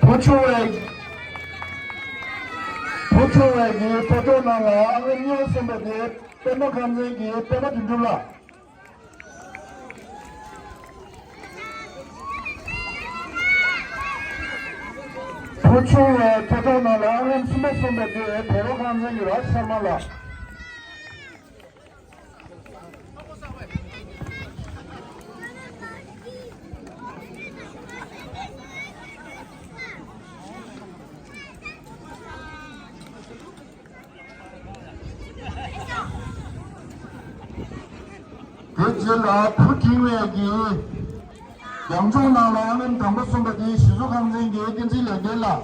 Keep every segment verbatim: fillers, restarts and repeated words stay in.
བུ་ཆུང་བའི། བུ་ཆུང་བའི་གི་ཐོ་ཅོག་ནང་ལ་ཨང་རིམ་གཉིས་པ་གསུམ་པ་དེ་པད་མ་ཁམས་ཚན་གྱི་པད་མ་དོན་གྲུབ་ལགས། བུ་ཆུང་བའི་ཐོ་ཅོག་ནང་ལ་ཨང་རིམ་གསུམ་པ་གསུམ་པ་དེ་བོད་རོགས་ཁང་ཚན་གྱི་ར་ཤར་མ་ལགས། དེ་རྗེས་ལ་བུ་འབྲིང་བའི་གི་རྒྱང་མཆོང་ནང་ལ་ཨང་རིམ་དང་པོ་གསུམ་པ་དེ་གཞི་བཟོ་ཁང་ཚན་གྱི་བསྟན་འཛིན་ལེགས་ལྡན་ལགས།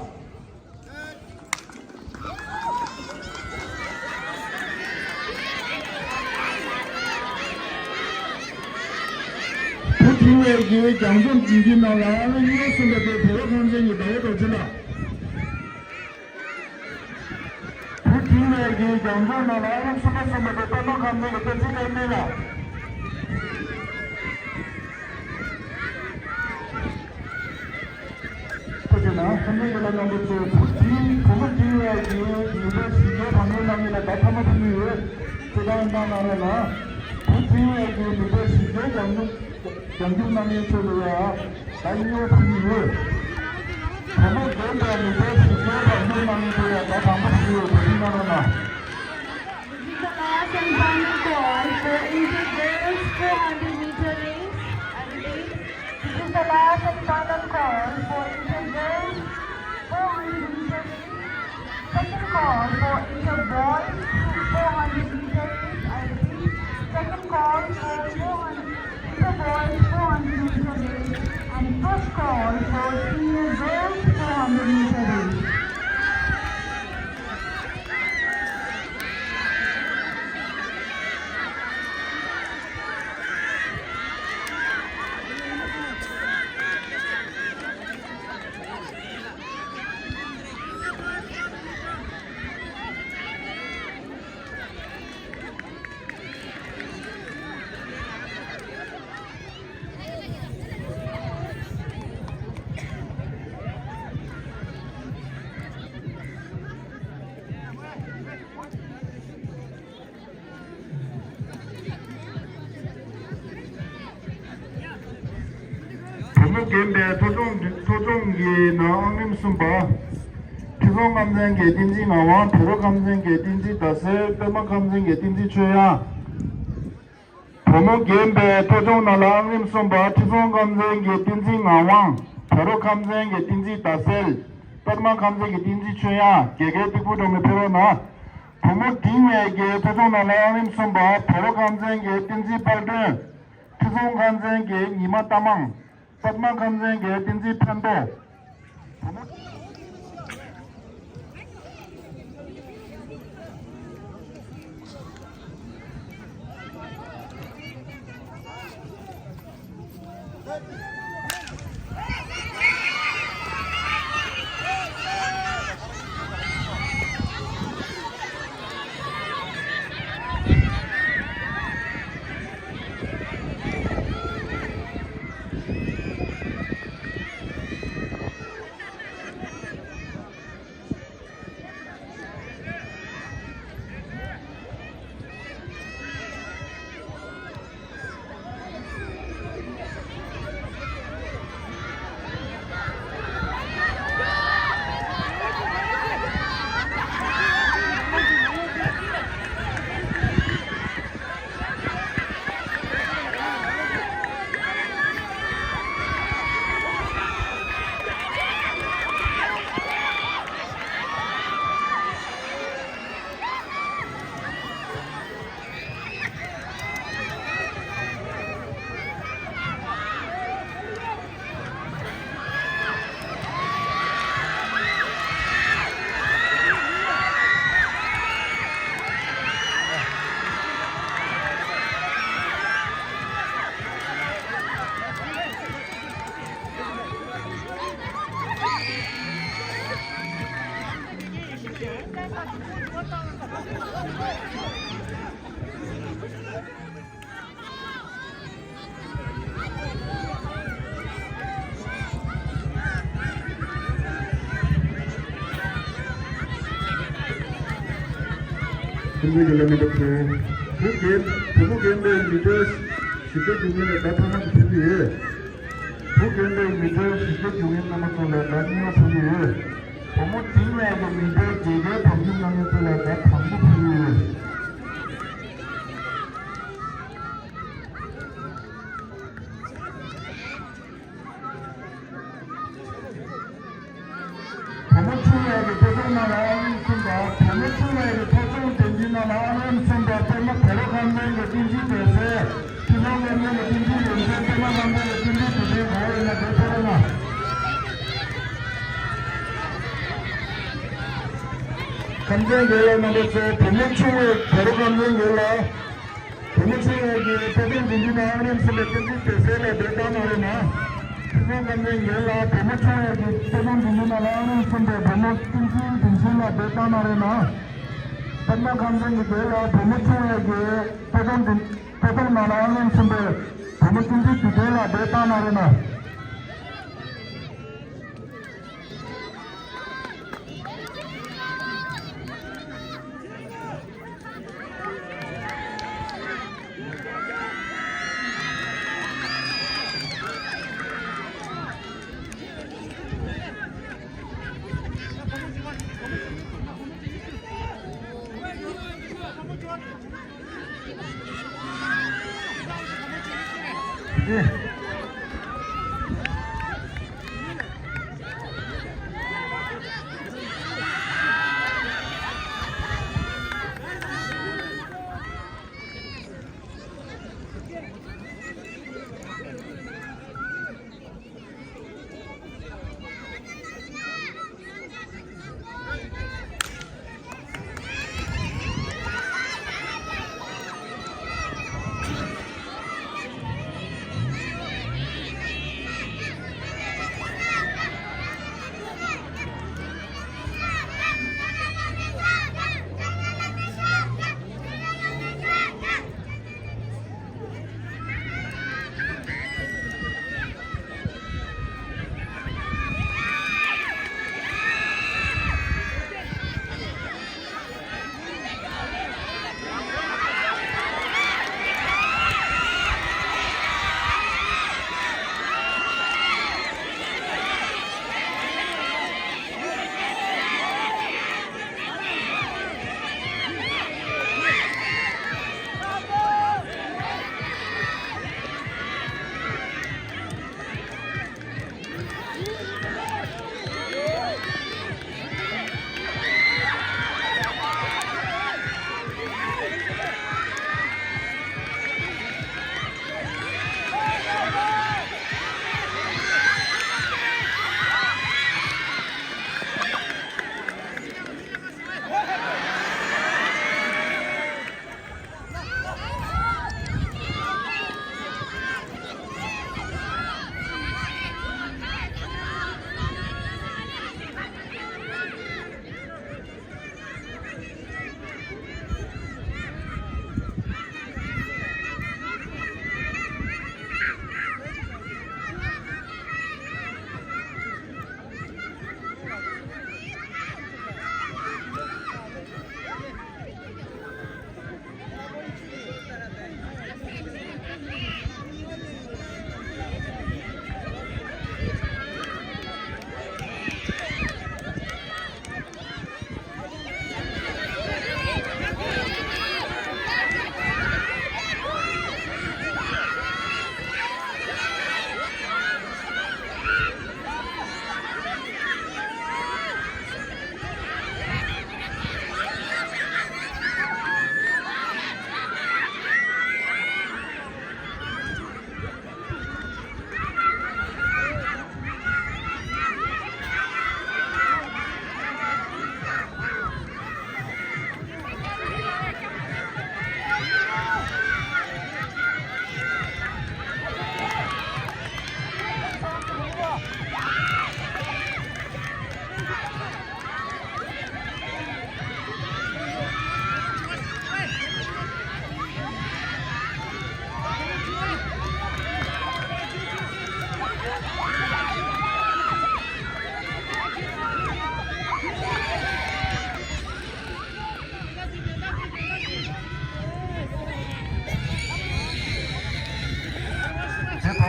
བུ་འབྲིང་བའི་གི་རྒྱང་མཆོང་འཛིན་གྱི་ནང་ལ་ཨང་རིམ་གཉིས་པ་གསུམ་པ་དེ་བོད་རོགས་ཁང་ཚན་གྱི་ཟླ་བ་རྡོ་རྗེ་ལགས། བུ་འབྲིང་བའི་གི་རྒྱང་མཆོང་ནང་ལ་ཨང་རིམ་གསུམ་པ་གསུམ་པ་དེ་པད་མ་ཁམས་ཚན་གྱི་བསྟན་འཛིན་བཀའ་དྲིན་ལགས། ཐུགས་རྗེ་གནང་། ཁམས་ཚན་གྱི་བླ་རྣམ་པ་ཚོས་བུ་འབྲིང་བུ་མོ་འབྲིང་བའི་གི་ནུས་པའི་གཞི་རྒྱའི་བང་མཛོད་གནང་མཁན་ལ་ད་ཐ་མ་ཐུག་གི་ཡོད། ཅེས་གནང་གནང་རོགས་གནང་། བུ་འབྲིང་བའི་གི་ནུས་པའི་གཞི་རྒྱའི་རྒྱང་མཆོང་། རྒྱང་རྒྱུག་གནང་མཁན་ཚོ་ལ་ཡང་ད་སྙིང་པོ་ཕུལ་གྱི་ཡོད། བུ་མོ་རྒན་པའི་ནུས་པའི་གཞི་རྒྱའི་རྒྱང་རྒྱུག་གནང་མཁན་ཚོ་ཡང་ད་དང་པོ་ཕུལ་གྱི་ཡོད། བུ་འབྲིང་གནང་རོགས་གནང་། This is the last and final call for inter-girls four hundred meter race. I repeat, this is the last and final call for inter-girls four hundred meter race. Second call for inter-boys four hundred meter race. I repeat, second call for four hundred, inter-boys four hundred meter race. And first call for senior girls four hundred meter race. བུ་མོ་རྒན་པའི་མཐོ་སྦྱོང་མཐོ་སྦྱོང་གི་ནང་ཨང་རིམ་གསུམ་པ། ཁྲི་སྲོང་ཁམས་ཚན་གྱི་བསྟན་འཛིན་ངག་དབང་། བོད་རོགས་ཁམས་ཚན་གྱི་བསྟན་འཛིན་ཟླ་གསལ། པད་མ་ཁམས་ཚན་གྱི་བསྟན་འཛིན་ཆོས་དབྱངས། བུ་མོ་རྒན་པའི་མཐོ་སྦྱོང་ནང་ལ་ཨང་རིམ་གསུམ་པ། ཁྲི་སྲོང་ཁམས་ཚན་གྱི་བསྟན་འཛིན་ངག་དབང་། བོད་རོགས་ཁམས་ཚན་གྱི་བསྟན་འཛིན་ཟླ་གསལ། པད་མ་ཁམས་ཚན་གྱི་བསྟན་འཛིན་ཆོས་དབྱངས། རྒྱལ་ཁའི་སྟེགས་བུ་འགྲོ་མི་ཕེབས་རོགས་གནང་། བུ་མོ་འབྲིང་བའི་གི་མཐོ་སྦྱོང་ནང་ལ་ཨང་རིམ་གསུམ་པ། བོད་རོགས་ཁམས་ཚན་གྱི་བསྟན་འཛིན་དཔལ་སྒྲོན། ཁྲི་སྲོང་ཁམས་ཚན་གྱི་ཉི་མ་རྟ་མང་། པད་མ་ཁམས་ཚན་གྱི་བསྟན་འཛིན་ཕན་ཐོགས། ཁྱེད་ཀྱི་ལ་མི་འདུག་ཚེ། བུ་རྒན་བུ་མོ་རྒན་པའི་མི་གྲལ་བཞི་བརྒྱ་བཅུ་གཉིས་ལ་ཟླ་ཐ་མ་གི་ཕུལ་གྱི་ཡོད། བུ་རྒན་པའི་མི་གྲལ་བཞི་བརྒྱ་བཅུ་གཉིས་རྣམ་པ་ཚོ་ལ་ཟླ་གཉིས་པ་ཕུལ་གྱི་ཡོད། བུ་མོ་འབྲིང་བའི་གི་མི་གྲལ་བརྒྱད་བརྒྱ་དོན་གཅིག་རྣམ་པ་ཚོ་ལ་ཟླ་དང་པོ་ཕུལ་གྱི་ཡོད། བུ་མོ་ཆུང་བའི་གི་དཔེ་སྟོན་ནང་ལ་ཨང་གསུམ་པ། བུ་མོ་ཆུང་བའི་གི་ཐོ་ཚོམ་དེ་འདི་ནང་ལ་ཨང་གསུམ་པ། པདྨ་བེ་རོ་ཁམས་ཚན་གྱི་བསྟན་འཛིན་སྡེ་ཚན། ཁྱིམ་ཚང་ཁམས་ཚན་གྱི་བསྟན་འཛིན་རིམ་བྱོན། པདྨ་ཁམས་ཚན་གྱི་བསྟན་འཛིན་དུས་སྟོན་གང་ཡིན་ན་དེ་ཐོ་རེ་ན། ཁམས་ཚན་དགེ་ལ་རྣམ་པ་ཚོ། བུ་མོ་ཆུང་བའི་བེ་རོ་ཁམས་ཚན་དགེ་ལ། བུ་མོ་ཆུང་བའི་གི་དཔེ་སྟོན་འདི་འདི་ནང་ཨང་རིམ་གསུམ་པའི་བསྟན་འཛིན་སྡེ་ཚན་ལ་འབོད་བཏང་གནང་རོགས་གནང་། ཁྱིམ་ཚང་ཁམས་ཚན་དགེ་ལ། བུ་མོ་ཆུང་བའི་གི་དཔེ་སྟོན་འདི་འདི་ནང་ལ་ཨང་རིམ་གསུམ་པའི་བུ་མོ་བསྟན་འཛིན་རིམ་བྱོན་ལ་འབོད་བཏང་གནང་རོགས་གནང་། པདྨ་ཁམས་ཚན་གྱི་དགེ་ལ། བུ་མོ་ཆུང་བའི་གི་དཔེ་སྟོན་འདི་དཔེ་སྟོན་ནང་ལ་ཨང་རིམ་གསུམ་པའི་བུ་མོ་བསྟན་འཛིན་དུས་སྟོན་ལ་འབོད་བཏང་གནང་རོགས་གནང་།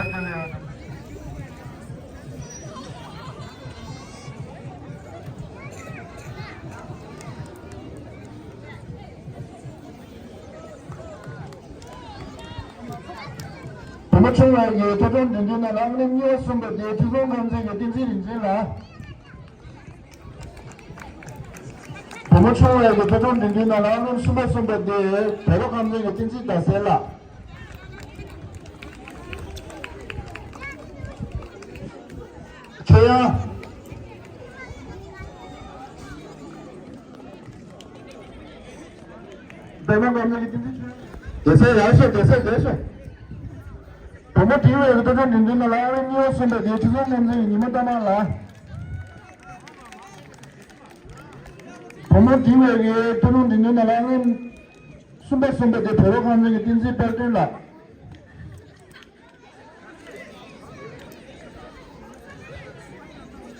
བུ་མོ་ཆུང་བ་ཡི་ཐོ་ཐོ་འགྲན་བསྡུར་ནང་ལ་ཨང་རིམ་གཉིས་པ་གསུམ་པ་དེ་ཁྲི་སྲོང་ཁམས་ཚན་གྱི་བསྟན་འཛིན་རིག་འཛིན་ལགས། བུ་མོ་ཆུང་བ་ཡི་ཐོ་ཐོ་འགྲན་བསྡུར་ནང་ལ་ཨང་རིམ་གསུམ་པ་གསུམ་པ་དེ་བོད་རོགས་ཁམས་ཚན་གྱི་བསྟན་འཛིན་ཟླ་གསལ་ལགས། ཆོས་དབྱངས། པདྨ་ཁམས་ཚན་གྱི་བསྟན་འཛིན་ཆོས། དེ་ཚེ་ཡར་ཤོག་དེ་ཚེ་དེ་ཤོག་བུ་མོ་དེ་བས་ཀྱི་ཐོ་ཐོ་འགྲན་བསྡུར་ནང་ལ་ཨང་རིམ་གཉིས་པ་གསུམ་པ་དེ་ཁྲི་སྲོང་ཁམས་ཚན་གྱི་ཉི་མ་རྟ་མང་ལགས། བུ་མོ་དེ་བས་ཀྱི་ཐོ་ཐོ་འགྲན་བསྡུར་ནང་ལ་ཨང་རིམ་གསུམ་པ་གསུམ་པ་དེ་བོད་རོགས་ཁམས་ཚན་གྱི་བསྟན་འཛིན་དཔལ་སྒྲོན་ལགས།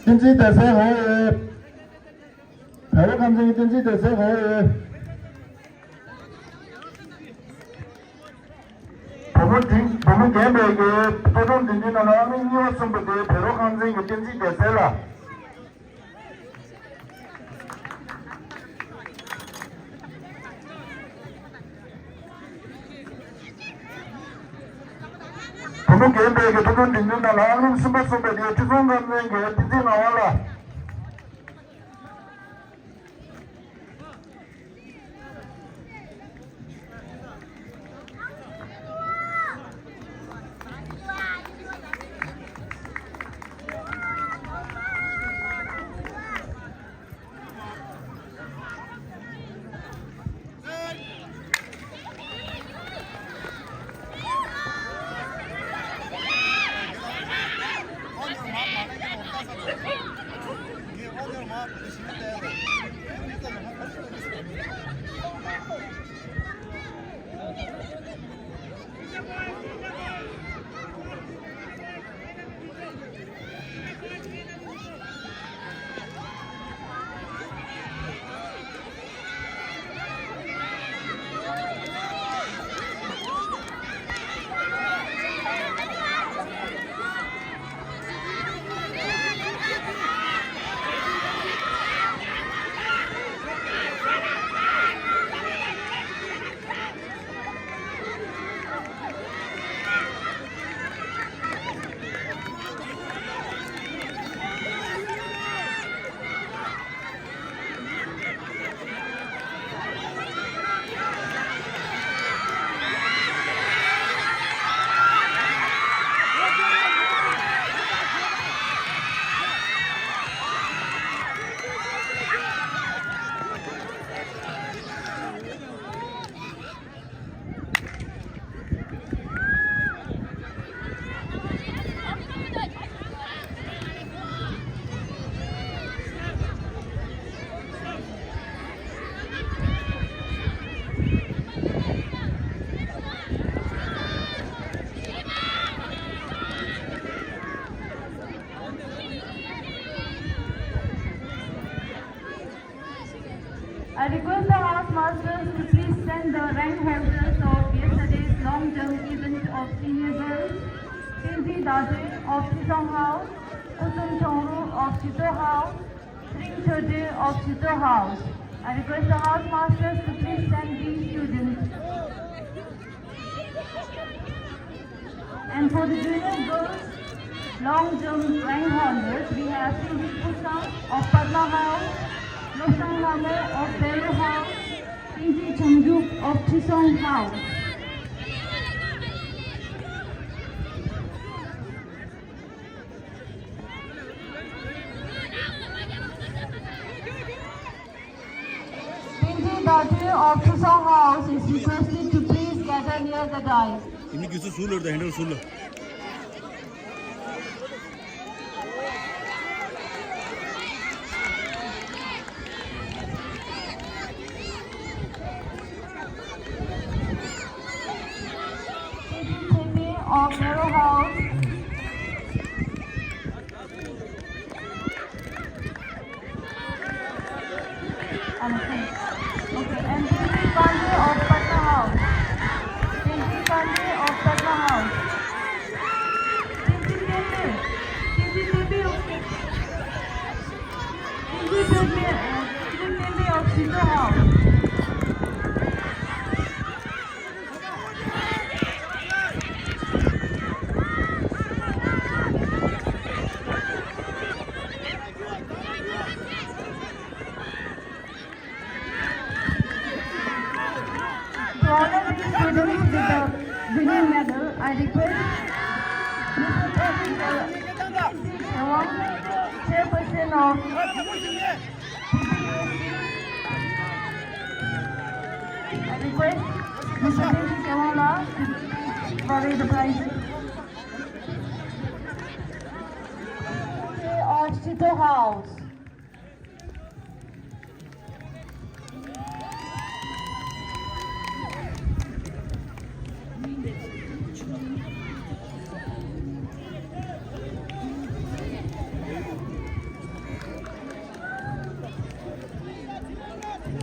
བསྟན་འཛིན་ཟླ་གསལ་ཧོ་ཡོད། བོད་རོགས་ཁམས་ཚན་གྱི་བསྟན་འཛིན་ཟླ་གསལ་ཧོ་ཡོད། བུ་མོ་འདི་བུ་མོ་རྒན་པའི་གི་ཐོ་ཐོ་འགྲན་བསྡུར་ནང་ལ་ཨང་རིམ་གཉིས་པ་གསུམ་པ་དེ་བོད་རོགས་ཁམས་ཚན་གྱི་བསྟན་འཛིན་ཟླ་གསལ་ལགས། བུ་མོ་རྒན་པའི་གི་ཐོ་ཐོ་འགྲན་བསྡུར་ནང་ལ་ཨང་རིམ་གསུམ་པ་གསུམ་པ་དེ་ཁྲི་སྲོང་ཁམས་ཚན་གྱི་བསྟན་འཛིན་ངག་དབང་ལགས། I request the house masters to please send the rank holders of yesterday's long jump event of senior girls, Tenzin Dade of Chisong House, Kusum Chongru of Chito House, Tring Chote of Chito House. I request the house masters to please send these students. And for the junior girls long jump rank holders, we have Singit Pusang of Padma House, Losang Lamo of Beru House, Singit Changjuk of Chisong House. Pinti Datu of Chisong House is requested to please gather near the dais. ཡིན་ནི་རྒྱུ་སུ་སུ་ལོར་དང་ཧེན་ཌལ་སུ་ལོ། Pinti Thete of Narrow House. Okay, and Pinti Pandey of Patna House. Pinti Pandey of Patna House. I request Mister Tawfik Sewang, chairperson of I request Mister Tawfik Sewang la to give away the prizes. Of Shito House.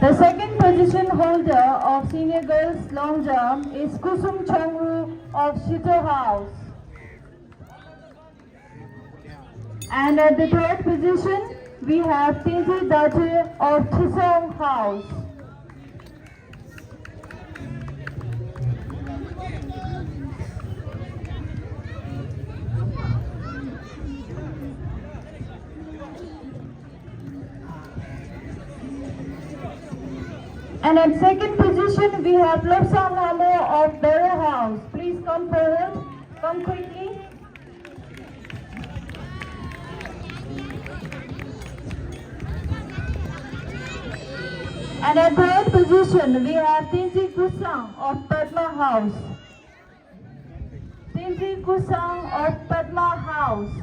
The second position holder of senior girls long jump is Kusum Chongru of Shito House. And at the third position, we have Tenzin Dache of Chisong House. And at second position, we have Lobsang Lhamo of Barrow House. Please come forward. Come quickly. And at third position, we have Tenzin Kusang of Padma House. Tenzin Kusang of Padma House.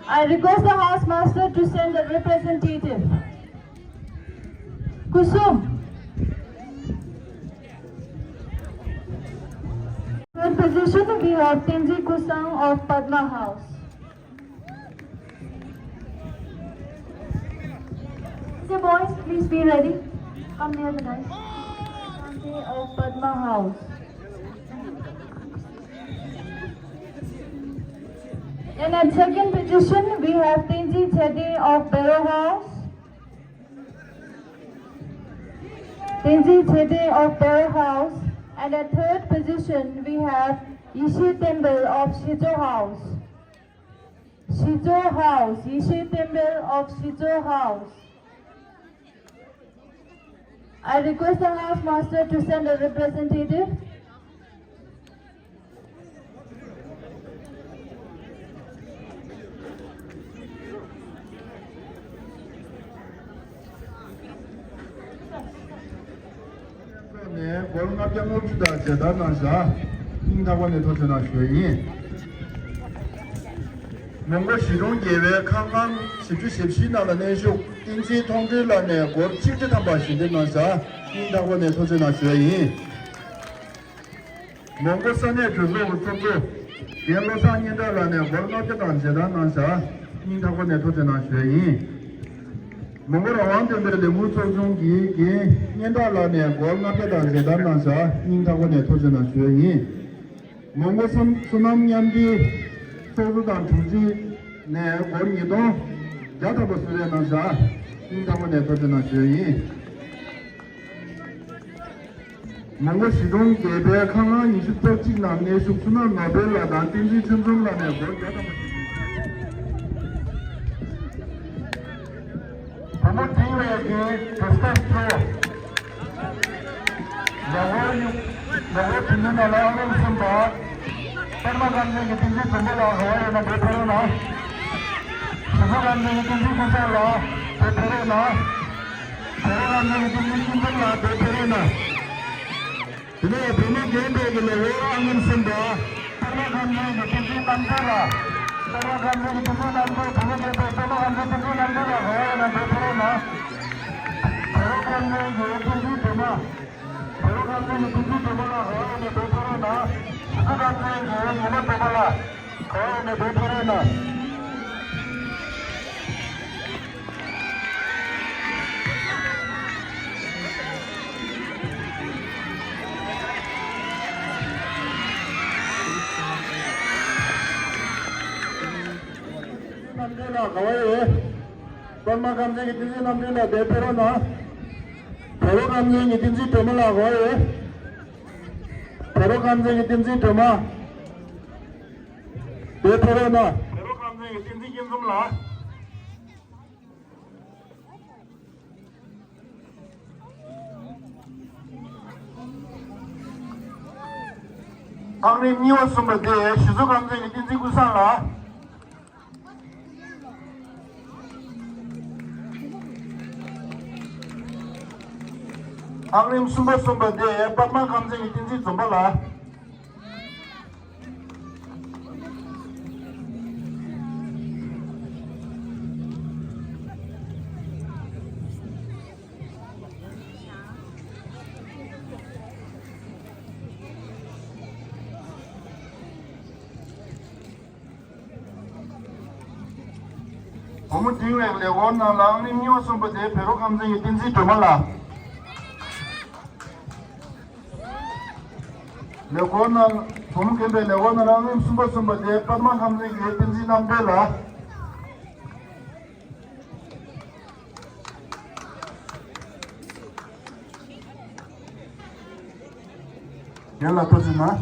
I request the house master to send a representative. Kusum. Third position, we have Tenzin Kusang of Padma House. Okay, boys, please be ready. Come near the dais. Of Padma House. And at second position, we have Tenzin Chede of Barrow House. Tenzin Chede of Barrow House. And at third position, we have Yeshe Temple of Shijo House. Shijo House, Yeshe Temple of Shijo House. I request the house master to send a representative. ནས་སྒོར་ལྔ་བརྒྱ་ལྔ་བཅུ་དང་མཇལ་དར་གནང་བཞག་སྙིང་ཐག་པ་ནས་ཐུགས་རྗེ་གནང་ཞུ་ཡ་ཡིན། མོན་གྷོ་གཞིས་གྲོང་རྒྱལ་བའི་ཁང་ཁང་བཞི་བཅུ་ཞེ་བཞིའི་ནང་ལ་གནས་བཞུགས་བསྟན་འཛིན་མཐོང་གྲོལ་ལགས་ནས་སྒོར་ཆིག་ཁྲི་ཐམ་པ་ཞལ་འདེབས་གནང་བཞག་སྙིང་ཐག་པ་ནས་ཐུགས་རྗེ་གནང་ཞུ་ཡ་ཡིན། མོན་གྷོ་ས་གནས་གྲོས་ཚོགས་ཀྱི་ཚོགས་གཙོ་རྒན་བློ་བཟང་སྙན་གྲགས་ལགས་ནས་སྒོར་ལྔ་བརྒྱ་དང་མཇལ་དར་གནང་བཞག་སྙིང་ཐག་པ་ནས་ཐུགས་རྗེ་གནང་ཞུ་ཡ་ཡིན། མོན་གྷོ་རང་དབང་དོན་འཕེལ་ལས་འགུལ་ཚོགས་ཆུང་གི་རྒན་སྙན་གྲགས་ལགས་ནས་སྒོར་ལྔ་བརྒྱ་དང་མཇལ་དར་གནང་བཞག་སྙིང་ཐག་པ་ནས་ཐུགས་རྗེ་གནང་ཞུ་ཡ་ཡིན། མོན་གྷོ་བསོད་ནམས་མཉམ་འབྲེལ་ཚོགས་གཙོ་དང་དྲུང་ཆེ་ནས་སྒོར་ཉིས་སྟོང་བརྒྱ་ཐམ་པ་གསོལ་རས་གནང་བཞག་སྙིང་ཐག་པ་ནས་ཐུགས་རྗེ་གནང་ཞུ་ཡ་ཡིན། མོན་གྷོ་གཞིས་གྲོང་རྒྱལ་པའི་ཁང་ཁང་ཉི་ཤུ་རྩ་གཅིག་ནང་གནས་བཞུགས་བསོད་ནམས་ནོར་འཕེལ་ལགས་དང་བསྟན་འཛིན་ཆོས་འཛོམས་ལགས་ནས་སྒོར་བརྒྱ་ཐམ་པ་ཞིག་བུ་མོ་བྲིན་ལས་ཀྱི་བུ་སྟོབས་གཙོ། ལོ་ངོ་ཡུ་ལོ་ངོ་བྲིན་ནི་ནང་ལ་ཨང་གསུམ་པ། པདྨ་ཁང་ཚན་གྱི་བསྟན་འཛིན་དྲུང་པ་ལགས་ག་བ་ཡོད་ན་འདིར་ཕེབས་རོགས་གནང་། བྱིས་པ་ཁང་ཚན་གྱི་བསྟན་འཛིན་ཀུན་བཟང་ལགས་འདིར་ཕེབས་རོགས་གནང་། བྱ་བ་ཁང་ཚན་གྱི་བསྟན་འཛིན་ཀུན་བཟང་ལགས་འདིར་ཕེབས་རོགས་གནང་། དེ་ནས་བུ་མོ་རྒན་པའི་གི་ལོ་ངོ་ཨང་གསུམ་པ། པདྨ་ཁང་ཚན་གྱི་བསྟན་འཛིན་རྣམ་གྲོལ་ལགས། པདྨ་ཁང་ཚན་གྱི་བསྟན་འཛིན་རྣམ་གྲོལ་བུ་མོ་རྒན་པའི་པདྨ་ཁང་ཚན་བསྟན་འཛིན་རྣམ་གྲོལ་ལགས་ག་བ་ཡོད་ན་འདིར་ཕེབས་རོགས་གནང་། བྱ་བ་ཁང་ཚན་གྱི་བསྟན་འཛིན་སྒྲོལ་མ། བོད་ཁང་ཚན་གྱི་བསྟན་འཛིན་སྒྲོལ་མ་ལགས་ག་བ་ཡོད་ནས་འདིར་ཕེབས་རོགས་གནང་། ཆུ་ཚོད་ཁང་ཚན་གྱི་ཉི་མ་སྒྲོལ་མ་ལགས་ག་བ་ཡོད་ནས་འདིར་ཕེབས་རོགས་གནང་། རྣམ་གྲོལ་ལགས་ག་བ་ཡོད། པདྨ་ཁང་ཚན་གྱི་བསྟན་འཛིན་རྣམ་གྲོལ་ལགས་འདིར་ཕེབས་རོགས་གནང་། བོད་ཁང་ཚན་གྱི་བསྟན་འཛིན་སྒྲོལ་མ་ལགས་ག་བ་ཡོད། བོད་ཁང་ཚན་གྱི་བསྟན་འཛིན་སྒྲོལ་མ། འདིར་ཕེབས་རོགས་གནང་། བོད་ཁང་ཚན་གྱི་བསྟན་འཛིན་སྐྱིད་འཛོམས་ལགས། ཨང་རིམ་གཉིས་པ་གསུམ་པ་དེ་གཞི་བཙུགས་ཁམས་ཚན་གྱི་བསྟན་འཛིན་ཀུན་བཟང་ལགས། ཨང་རིམ་གསུམ་པ་གསུམ་པ་དེ་པདྨ་ཁམས་ཚན་གྱི་བསྟན་འཛིན་འཛོམས་པ་ལགས། བུ་མོ་འབྲིང་བའི་ལས་སྐོར་ནང་ལ་ཨང་རིམ་གཉིས་པ་གསུམ་པ་དེ་བོད་རོགས་ཁམས་ཚན་གྱི་བསྟན་འཛིན་སྒྲོལ་མ་ལགས། ལས་སྐོར་ནང་བུ་མོ་རྒན་པའི་ལས་སྐོར་ནང་ལ་ཨང་རིམ་གསུམ་པ་གསུམ་པ་དེ་པདྨ་ཁམས་ཚན་གྱི་བསྟན་འཛིན་རྣམ་གྲོལ་ལགས། རྒན་ལགས་ཐུགས་རྗེ་གནང་།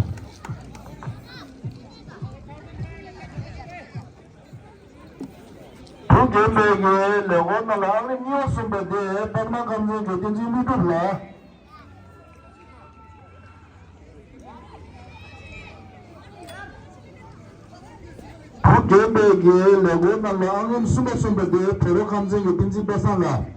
བུ་རྒན་པའི་གི་ལས་སྐོར་ནང་ལ་ཨང་རིམ་གཉིས་པ་གསུམ་པ་དེ་པདྨ་ཁམས་ཚན་གྱི་བསྟན་འཛིན་ཀླུ་སྒྲུབ་ལགས། བུ་རྒན་པའི་གི་ལས་སྐོར་ནང་ལ་ཨང་རིམ་གསུམ་པ་གསུམ་པ་དེ་བོད་རོགས་ཁམས་ཚན་གྱི་བསྟན་འཛིན་པ་སངས་ལགས།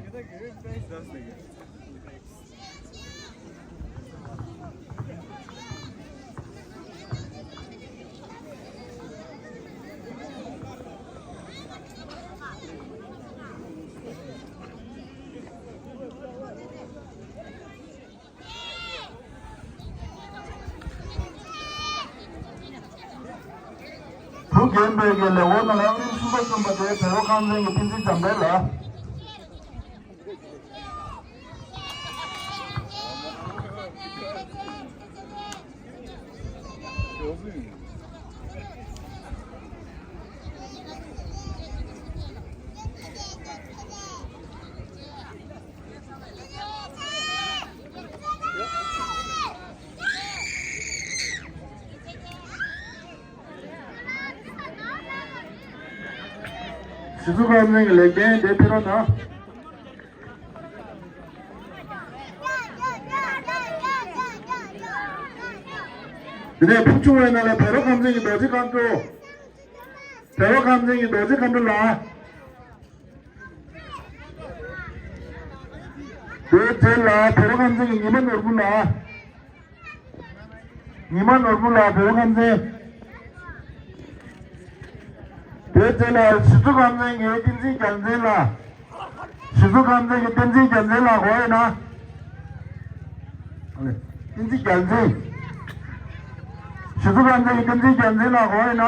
བུ་རྒན་པའི་གི་ལས་སྐོར་ནང་ལ་ཨང་རིམ་གསུམ་པ་གསུམ་པ་དེ་བོད་རོགས་ཁམས་ཚན་གྱི་བསྟན་འཛིན་འཇམ་དཔལ་ལགས། གཞི་བཙུགས་ཁམས་ཚན་གྱི་ལེགས་ལྡན་དེ་ཕེབས་རོགས་གནང་། དེ་ནས་ཕུ་ཆུང་བའི་ནང་ལ་བེ་རོ་ཁམས་ཚན་གྱི་རྡོ་རྗེ་མཁའ་འགྲོ། བེ་རོ་ཁམས་ཚན་གྱི་རྡོ་རྗེ་མཁའ་འགྲོ་ལགས། དེའི་རྗེས་ལ་བེ་རོ་ཁམས་ཚན་གྱི་ཉི་མ་ནོར་བུ་ལགས། ཉི་མ་ནོར་བུ་ལགས་བེ་རོ་ཁམས་ཚན། དེའི་རྗེས་ལ་གཞི་བཙུགས་ཁམས་ཚན་གྱི་བསྟན་འཛིན་རྒྱལ་མཚན་ལགས། གཞི་བཙུགས་ཁམས་ཚན་གྱི་བསྟན་འཛིན་རྒྱལ་མཚན་ལགས་གོ་ཡོད་ན། བསྟན་འཛིན་རྒྱལ་མཚན། གཞི་བཙུགས་ཁམས་ཚན་གྱི་བསྟན་འཛིན་རྒྱལ་མཚན་ལགས་གོ་ཡོད་ན།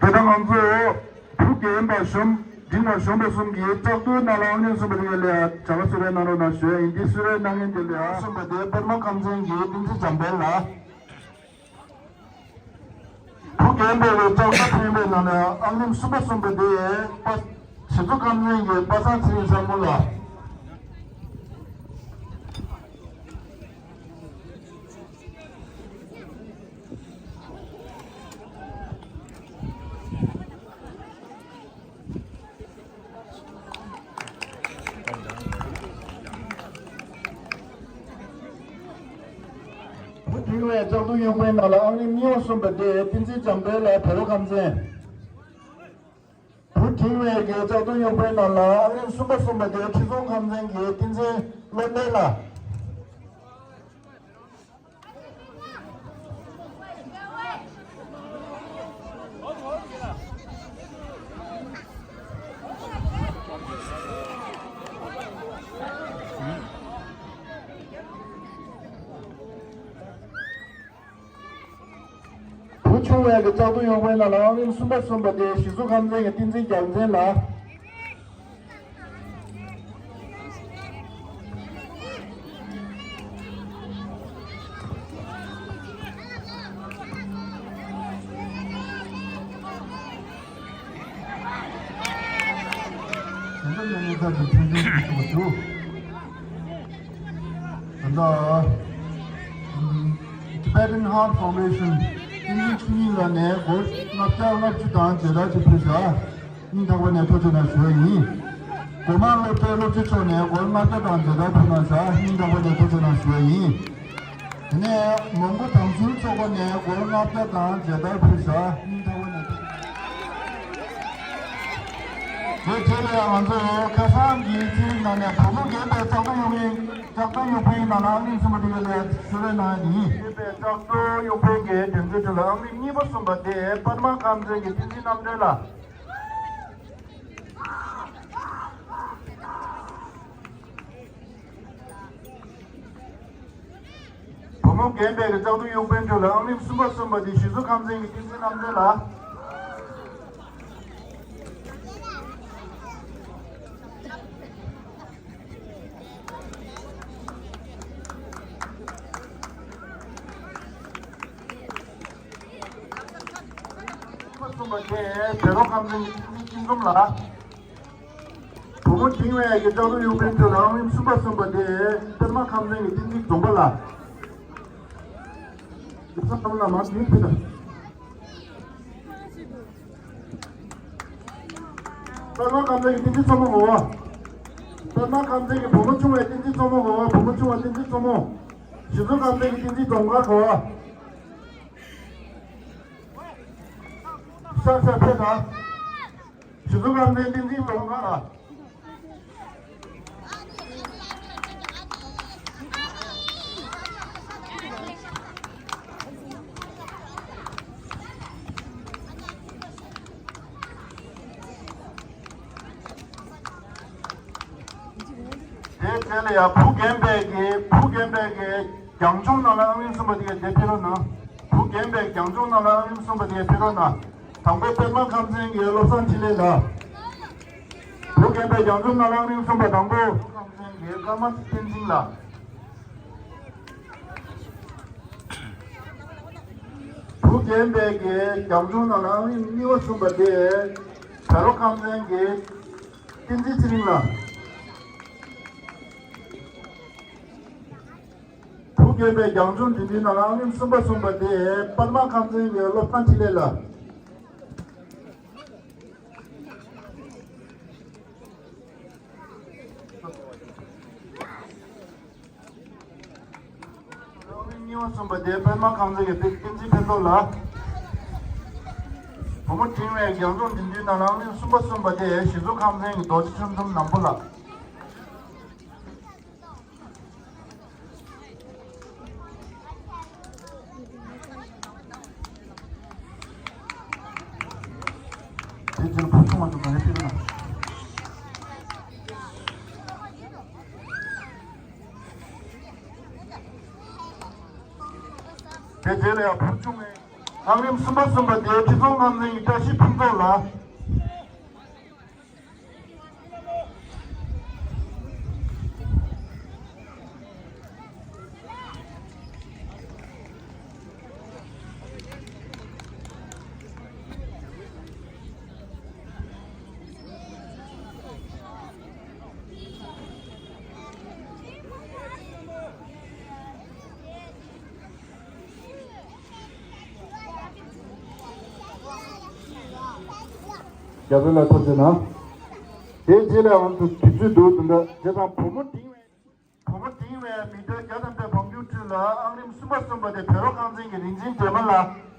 དེ་དང་ང་ཚོ་བུ་རྒན་པ་གཞོན་འབྲིང་བ་གཞོན་པ་གསུམ་གྱི་བཅག་ཏུ་ནང་ལ་ཨང་རིམ་གསུམ་པ་དེ་ལ་གྲྭ་པ་སུ་རེ་གནང་རོགས་གནང་ཞུ་ཡ་ཡིན། འདི་སུ་རེ་གནང་མཁན་དེ་ལ་ཡ་གསུམ་པ་དེ་པདྨ་ཁམས་ཚན་གྱི་བསྟན་འཛིན་འཇམ་དཔལ་ལགས། བུ་རྒན་པའི་བཅག་ཏུ་འཕེན་པའི་ནང་ལ་ཨང་རིམ་གསུམ་པ་གསུམ་པ་དེ་པ་གཞི་བཙུགས་ཁམས་ཚན་གྱི་པ་སངས་ཚེ་རིང་མཚན་མོ་ལགས། བུ་འབྲིང་བའི་བཅག་ཏུ་གཡུག་པའི་ནང་ལ་ཨང་རིམ་གཉིས་པ་གསུམ་པ་དེ་བསྟན་འཛིན་འཇམ་དཔལ་ལགས་བེ་རོ་ཁམས་ཚན། བུ་འབྲིང་བའི་གི་བཅག་ཏུ་གཡུག་པའི་ནང་ལ་ཨང་རིམ་གསུམ་པ་གསུམ་པ་དེ་ཁྲི་སྲོང་ཁམས་ཚན་གྱི་བསྟན་འཛིན་བློ་བརྟན་ལགས། བུ་ཆུང་བའི་གི་བཅག་ཏུ་གཡུག་པའི་ནང་ལ་ཨང་རིམ་གསུམ་པ་གསུམ་པ་དེ་གཞི་བཙུགས་ཁམས་ཚན་གྱི་བསྟན་འཛིན་རྒྱལ་མཚན་ལགས། ད་ལྟ་ཡང་ཡང་ཐབས་ཀྱི་ཐོན་ཁུངས་ཀྱི་ཐོག་ཏུ། ད་ལྟ་Tibetan Heart Foundation བསྟན་འཛིན་ཆོས་ཉིད་ལགས་ནས་སྒོར་ལྔ་བརྒྱ་ལྔ་བཅུ་དང་བརྒྱད་སྟོང་ཅིག་ཕུལ་བཞག་སྙིང་ཐག་པ་ནས་ཐུགས་རྗེ་གནང་ཞུ་བ་ཡིན། སྒོ་མང་སློབ་གྲྭའི་སློབ་སྤྱི་ཚོ་ནས་སྒོར་ལྔ་བརྒྱ་དང་མཇལ་དར་ཕུལ་གནང་བཞག་སྙིང་ཐག་པ་ནས་ཐུགས་རྗེ་གནང་ཞུ་བ་ཡིན། དེ་ནས་མོན་གྷོ་དམ་ཚུལ་ཚོགས་པ་ནས་སྒོར་ལྔ་བརྒྱ་དང་མཇལ་དར་ཕུལ་བཞག་སྙིང་ཐག་པ་ནས་ཐུགས་རྗེ་གནང་། དེ་རྗེས་ལ་ང་ཚོས་ཁ་སང་གི་ཚིག་ནང་ནས་བུ་མོ་རྒན་པའི་བཙག་འཐུ་ཡོང་མཁན། བཙག་འཐུ་ཡོང་མཁན་ནང་ལ་ཨང་རིམ་གསུམ་པ་དེ་ལ་ཞུ་རེ་གནང་ཡ་ཡིན། རྒན་པའི་བཙག་འཐུ་ཡོང་མཁན་གྱི་དེ་ཚོའི་ཁྲོད་ལ་ཨང་རིམ་གཉིས་པ་གསུམ་པ་དེ་པདྨ་ཁམས་ཚན་གྱི་བསྟན་འཛིན་རྣམ་གྲོལ་ལགས། བུ་མོ་རྒན་པའི་གི་བཙག་འཐུ་གཡོག་པའི་ཁྲོད་ལ་ཨང་རིམ་གསུམ་པ་གསུམ་པ་དེ་གཞིས་བཟོ་ཁམས་ཚན་གྱི་བསྟན་འཛིན་རྣམ་གྲོལ་ལགས། གསུམ་པ་དེ་བོད་རོགས་ཁམས་ཚན་གྱི་བསྟན་འཛིན་སྐྱིད་འཛོམས་ལགས། བུ་མོ་འབྲིང་བའི་གི་བཙག་འཐུ་གཡོག་པའི་ཁྲོད་ལ་ཨང་རིམ་གསུམ་པ་གསུམ་པ་དེ་པདྨ་ཁམས་ཚན་གྱི་བསྟན་འཛིན་རྫོང་པ་ལགས། ཡིག་ཚང་ལ་མ་མིང་ཕུད་དང་། པདྨ་ཁམས་ཚན་གྱི་བསྟན་འཛིན་མཚོ་མོ་ངོ་བ། པདྨ་ཁམས་ཚན་གྱི་བུ་མོ་ཆུང་བའི་བསྟན་འཛིན་མཚོ་མོ་ངོ་བ། བུ་མོ་ཆུང་བ་བསྟན་འཛིན་མཚོ་མོ། གཞིས་བཟོ་ཁམས་ཚན་གྱི་བསྟན་འཛིན་རྫོང་དཀར་ངོ་བ། ཤར་ཤར་ཕེབས་དང་། གཞིས་བཟོ་ཁམས་ཚན་བསྟན་འཛིན་རྫོང་དཀར་ལགས། དེའི་རྗེས་ལ་ཡང་བུ་རྒན་པའི་གི་བུ་རྒན་པའི་གི་རྒྱང་མཆོང་ནང་ལ་ཨང་རིམ་གསུམ་པ་དེ་ག་དེ་ཕེབས་རོགས་གནང་། བུ་རྒན་པའི་རྒྱང་མཆོང་ནང་ལ་ཨང་རིམ་གསུམ་པ་དེ་ག་ཕེབས་རོགས་གནང་། དང་པོ་པདྨ་ཁམས་ཚན་གྱི་བློ་བཟང་འཕྲིན་ལས་ལགས། བུ་རྒན་པའི་རྒྱང་མཆོང་ནང་ལ་ཨང་རིམ་གསུམ་པ་དང་པོ་ཁམས་ཚན་གྱི་ཀརྨ་བསྟན་འཛིན་ལགས། བུ་རྒན་པའི་གི་རྒྱང་མཆོང་ནང་ལ་ཨང་རིམ་གཉིས་པ་གསུམ་པ་དེ་བོད་རོགས་ཁམས་ཚན་གྱི་བསྟན་འཛིན་ཚེ་རིང་ལགས། བུ་རྒན་པའི་རྒྱང་མཆོང་འདི་འདྲའི་ནང་ལ་ཨང་རིམ་གསུམ་པ་གསུམ་པ་དེ་པདྨ་ཁམས་ཚན་གྱི་བློ་བཟང་འཕྲིན་ལས་ལགས། ཨང་རིམ་གཉིས་པ་གསུམ་པ་དེ་པདྨ་ཁམས་ཚན་གྱི་བསྟན་འཛིན་ཕན་ཐོགས་ལགས། བུ་མོ་འབྲིང་བའི་རྒྱང་མཆོང་འགྲན་བསྡུར་ནང་ལ་ཨང་རིམ་གསུམ་པ་གསུམ་པ་དེ་གཞིས་བཟོ་ཁམས་ཚན་གྱི་རྡོ་རྗེ་ཁྲིམས་འཛོམས་ནམ་པོ་ལགས། དེ་ཕྱིར་བུ་ཆུང་བ་ཚོ་ག་རེ་ཕེབས་ན། དེ་རྗེས་ལ་ཡང་བུ་ཆུང་བའི་ཨང་རིམ་གསུམ་པ་གསུམ་པ་དེ་ཁྲི་སྲོང་ཁམས་ཚན་གྱི་བཀྲ་ཤིས་ཕུན་ཚོགས་ལགས། རྒྱ་བོད་ལ་ཐུགས་རྗེ་གནང་། དེའི་རྗེས་ལ་ང་ཚོ་དུས་ཚོད་འདུག་དུས་འདྲ་བྱས་ཙང་བུ་མོ་འབྲིང་བའི་བུ་མོ་འབྲིང་བའི་མི་ཐོན་བརྒྱ་ཐམ་པའི་བང་རྒྱུག་ཁྲོད་ལ་ཨང་རིམ་གསུམ་པ་གསུམ་པ་དེ་བོད་རོགས་ཁང་ཚན་གྱི་རིག་འཛིན་སྒྲོལ་མ་ལགས།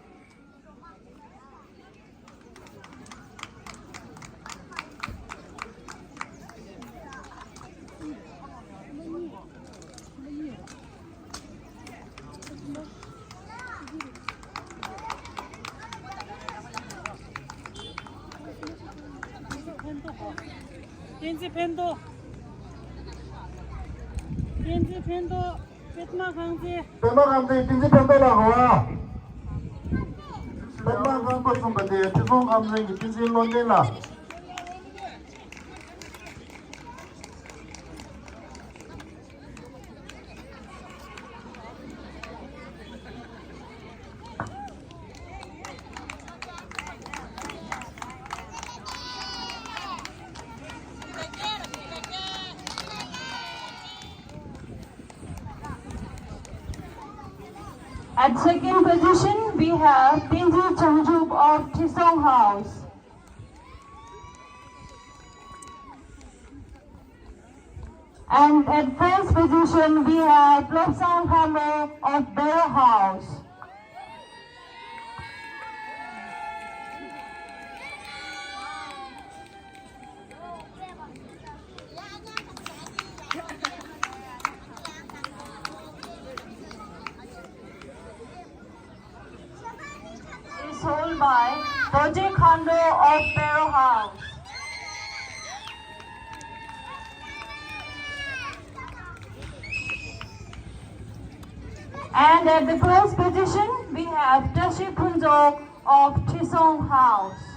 བསྟན་འཛིན་ཕན་ཐོགས། བསྟན་འཛིན་ཕན་ཐོགས། པདྨ་ཁང་ཚན། པདྨ་ཁང་ཚན་བསྟན་འཛིན་ཕན་ཐོགས་ལགས་ཧོ། པདྨ་ཁང་པ་གསུམ་པ་དེ་ཁྲི་སྲོང་ཁམས་ཚན་གྱི་བསྟན་འཛིན་བློ་ལྡན་ལགས། At second position, we have Tenzin Changchup of Trisong House. And at first position, we have Plopsang Khamre of Bero House. Is held by Doje Khandro of Pero House. And at the first position, we have Tashi Phunzok of Chisong House.